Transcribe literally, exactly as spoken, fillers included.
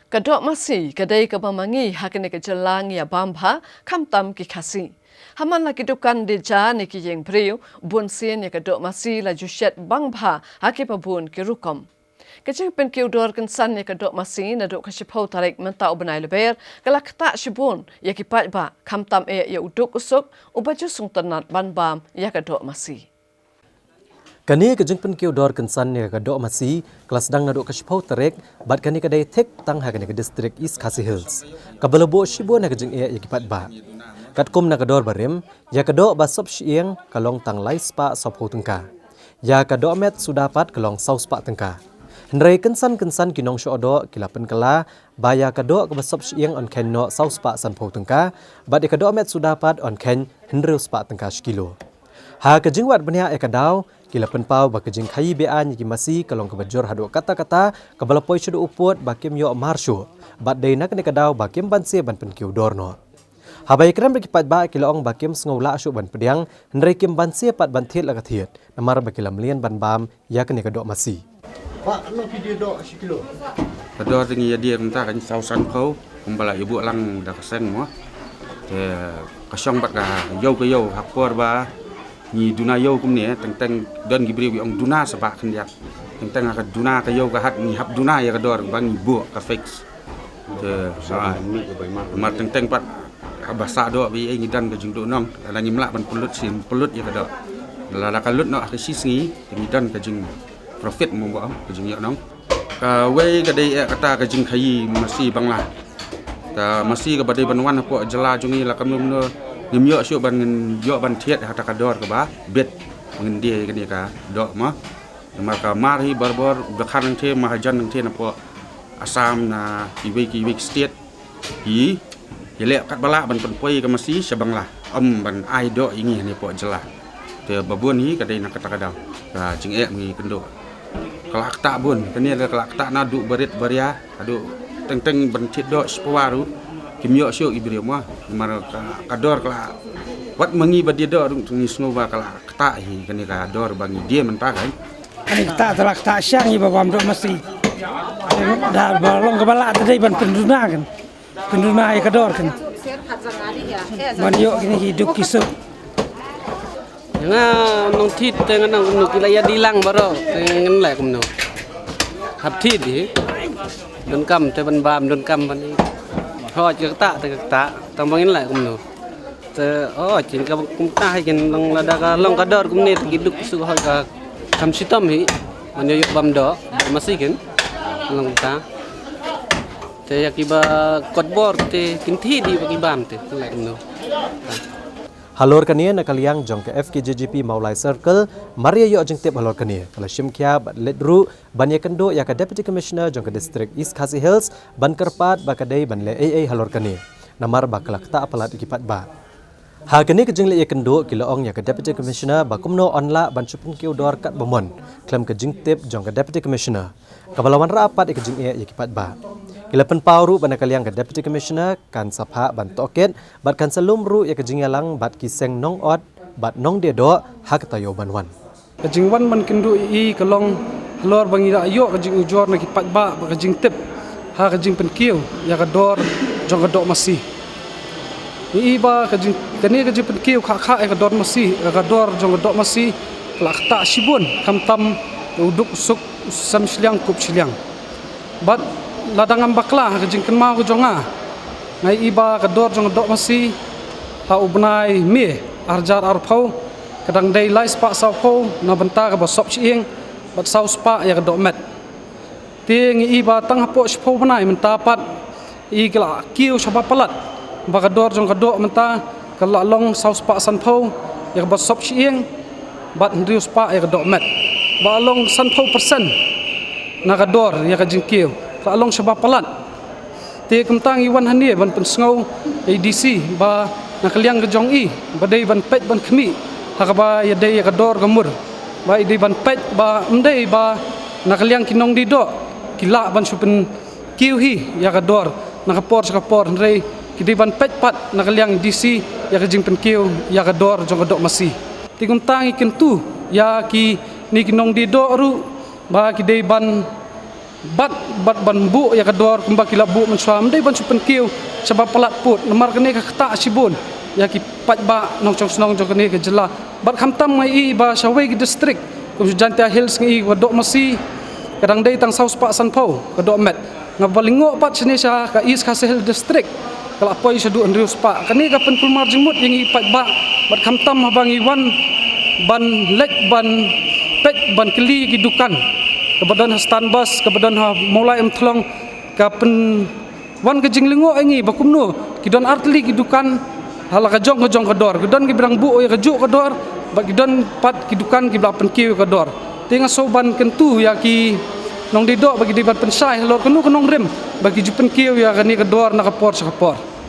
Ka doh masi ka dei kaba ma ngi ha kane ka jylla ngi ïa bam bha, khamtam ki Khasi. Ha man la ki dukan dija ne ki ïing briew, bun sien ïa ka doh masi la ju shet bang bha ha kiba bun ki rukom. Ka jingpynkiew dor kynsan ïa ka doh masi naduh ka shiphew tarik mynta u bnai Lber ka la ktah shibun ïa ki paidbah, khamtam eh ïa u duk u suk uba ju sngewtynnat ban bam ïa ka doh masi. Kane ka jingpynkiew dor kynsan ïa ka doh masi ka la sdang naduh ka shiphew tarik, bad kane ka dei thik tang ha kane ka distrik East Khasi Hills, kaba la buh shibun ha ka jingeh ïa ki paidbah. Katkum na ka dor barim, ïa ka doh ba sop shyieng ka long tang lai spah sawphew tyngka. Ïa ka doh met suda pat ka long saw spah tyngka. Hynrei kynsan kynsan ki nongshong doh ki la pynkylla ba ïa ka doh kaba sop shyieng yn kheiñ noh saw spah sanphew tyngka, bad ïa ka doh met suda pat yn kheiñ hynriew spah tyngka shi kilo. Ha ka jingwad bniah ïa ka daw, ki la pynpaw ba ka jingkhaïi be-aiñ ïa ki masi ka long kaba jur haduh katta katta, kaba la poi shaduh u pud ba kim ïoh mar shuh, bad dei na kane ka daw ba kim banse ban pynkiew dor noh. Haba ïakren bad ki paidbah, ki la ong ba kim sngew lah shuh ban pdiang, hynrei kim banse pat ban thied la ka thied, namar ba ki la mlien ban bam ïa kane ka doh masi. Ba, katno phi die doh shi kilo? Ka dor te ngi ïa die kumta ka saw sanphew, kumba la ïa buh lang da ka seng mo. Te ka shong bad ka ïew ka ïew, ha ka por ba ngi duna ïew kumne, teng teng don ki briew ki ong duna sa ba khyndiat. Teng teng ha ka duna ka ïew ka hat ngi hap duna ïa ka dor ba ngi buh ka fix. Te, ah, mar teng teng pat, haba sah doh ba ïa ngi don ka jingduh nong, lada ngim lah ban pynlut sien, pynlut ïa ka doh. Lada ka lut noh ha ka shi sngi, te ngi don ka jingprofit mo ba, ka jingïoh nong. Kawei ka dei eh kata ka jingkhaïi masi Bangla. Ka masi kaba dei ban wan hapoh jylla jong ngi la kumno kumno ngim ïoh shuh ban ngin ïoh ban thied ha kata ka dor kaba bit. Ngin die kane ka doh mo. Namar ka mar hi barabor, dkhar nangtei, mahajan nangtei napoh Assam na kiwei kiwei ki state. Ki, ki leh katba lah ban pynpoi ka masi sha Bangla. Ym ban ai doh ïa ngi hangne hapoh jylla. Te ba bun hi ka dei na kata ka daw. Ka jingeh ngi kynduh. Ka la ktah bun, kane ka la ktah naduh barit baria, haduh teng teng ban thied doh shi pawa ruh. Kim ïoh shuh ki briew mo. Namar ka, ka dor ka la, wat ma ngi ba die doh ruh ngi sngew ba ka la ktah hi kane ka dor ba ngi die mynta kan. Kane ktah te la ktah shang ïa ba bam doh masi. Da ba long kaba lah te dei ban pynduna kan. Pynduna ïa ka dor kan. Ban ïoh kine ki duk ki suk. Nga nong thied te nga nong kumno ki la ïa die lang baroh te ngan leh kumno. Hap thied hi. Donkam te ban bam, donkam ban i. Hooid ka ktah te ka ktah, tang ba ngin leh kumno. Te, oh, jin ka kumta hi kin long lada ka long ka dor kumne te ki duk suk hooid ka kham shitom hi. Ban ïoh ïoh bam doh masi kin long ta. Te ïa kiba kot bor te kin thied hi ba ki bam te, leh kumno. Halor kane na ka liang jong ka F K J G P Mawlai Circle, mar ïa ïoh jingtip halor kane, ka la shim khia bad leit ruh ban ïakynduh ïa ka Deputy Commissioner jong ka District East Khasi Hills ban kyrpad ba ka dei ban leh ei ei halor kane. Namar ba ka la ktah palat ïa ki paidbah. Ha kane ka jingleit ïakynduh ki la ong ïa ka Deputy Commissioner ba kumno yn lah ban shu pynkiew dor katba mon khlem ka jingtip jong ka Deputy Commissioner, kaba la wanrah pat ïa ka jingeh ïa ki paidbah. Ki la pynpaw ruh ba na ka liang ka Deputy Commissioner kan sa phah ban tohkit bad kan sa lum ruh ïa ka jingïalang bad ki seng nong-ot bad nongdie doh ha ka taïew ban wan. Ka jingwan ban kynduh ïa i ka long halor ba ngi la ïoh ka jingujor na ki paidbah bad ka jingtip ha ka jingpynkiew ïa ka dor jong ka doh masi. Ngi i ba ka jing, kane ka jingpynkiew kha kha ïa ka dor masi, ïa ka dor jong ka doh masi ka la ktah shibun, khamtam u duk u suk, u sem shiliang kup shiliang. Bad lada ngam bakla ha ka jingkynmaw ka jong nga, nga i ba ka dor jong ka doh masi ha u bnai May arhajar arphew ka dang dei lai spah sawphew na bynta kaba sop shyieng bad saw spah ïa ka doh met. Te ngi i ba tang hapoh shiphew bnai mynta pat i ka la kiew shaba palat ba ka dor jong ka doh mynta ka la long saw spah sanphew ïa kaba sop shyieng bad hynriew spah ïa ka doh met. Ba long sanphew percent na ka dor ïa ka jingkiew ka la long shaba palat. Te kumta ngi wan hangne ban pynsngew ïa i D C ba na ka liang ka jong i ba dei ban peit ban khmih ha kaba ïadei ïa ka dor ka mur. Ba i dei ban peit ba ym dei ba na ka liang ki nongdie doh ki lah ban shu pynkiew hi ïa ka dor na ka por sha ka por, hynrei ki dei ban peit pat na ka liang i D C ïa ka jingpynkiew ïa ka dor jong ka doh masi. Te kumta ngi kyntu ïa kine ki nongdie doh ruh ba ki dei ban Bad bad ban buh ïa ka dor kumba ki la buh mynshuwa, ym dei ban shu pynkiew shaba palat pud, namar kane ka ktah shibun ïa ki paidbah nongshong shnong jong kane ka jylla. Bad khamtam nga i ba shawei ki district kum shu Jaintia Hills nga i ka doh masi, ka dang dei tang saw spah sanphew ka doh met. Nga ba lyngngoh pat shane sha ka East Khasi Hills District, ka la poi sha duh hynriew spah. Kane ka pynkulmar jingmut ïa ngi paidbah. Bad khamtam haba ngi wan ban leit ban peit ban kylli ki dukan kaba don ha stand bus, kaba don ha Mawlai Umthlong, ka pyn wan ka jinglyngngoh ïa ngi ba kumno ki don artylli ki dukan ha la ka jong ka jong ka dor. Ki don kiba dang buh ïa ka juh ka dor, bad ki don pat ki dukan kiba la pynkiew ïa ka dor. Te nga sngew ban kyntu ïa ki nongdie doh ba ki dei ban pynshai halor kano ka nongrim ba ki ju pynkiew ïa kane ka dor na ka por sha ka por.